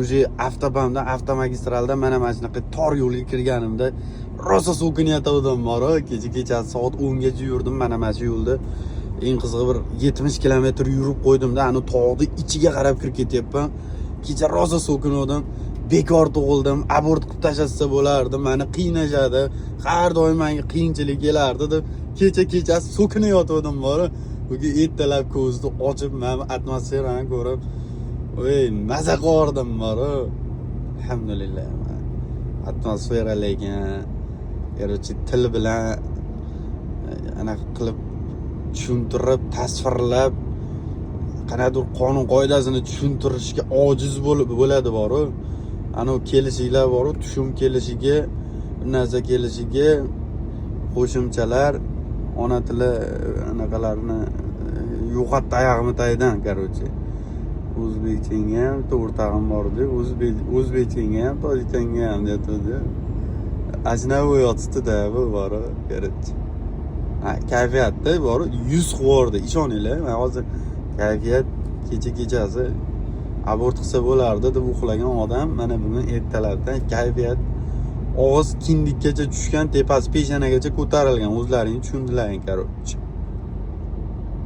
Уже avtobanda, avtomagistralda mana shunaqa tor yo'lga kirganimda rosa so'kinayotgandim bor. Kecha kechasi soat 10 gacha yurdim mana shu yo'lda. Eng qizig'i, bir 70 kilometr yurib qo'ydimda, ani tog'ni ichiga qarab kirib ketyapman. Kecha rosa so'kinuvdim, bekor tug'ildim, abort qilib tashlasa bo'lardi, mani qiynashadi, har doim manga qiyinchilik kelardi deb kecha kechasi so'kinayotgandim bor. Bugun ertalab ko'zni ochib, mana bu atmosferani ko'rib, voy, maza qilib boru. Alhamdulillah, atmosfera lekin, короче, til bilan anaqa qilib tushuntirib, tasvirlab, qanaqadir qonun qoidasini tushuntirishga ojiz bo'lib bo'ladi boru. Anavi kelishiklar boru, tushum kelishiga, bir narsa kelishiga, qo'shimchalar, ona tili anaqalarini yo'qotdi oyog'imni tagidan. Короче, o'zbekchangga ham bitta o'rtog'im bor edi, o'zbek, o'zbekchangga ham, tojikchangga ham deyotgandi. Ana yotibdida bu boru. Короче, ha, kayfiyatda boru 100 qilib yubordi, ishoninglar. Man hozir kayfiyat, kecha kechasi abort qilsa bo'lardi deb uxlagan odam mana bugun ertalabdan kayfiyat og'iz kindikkacha tushgan, tepasi peshonagacha ko'tarilgan, o'zlaring tushundilaring, короче.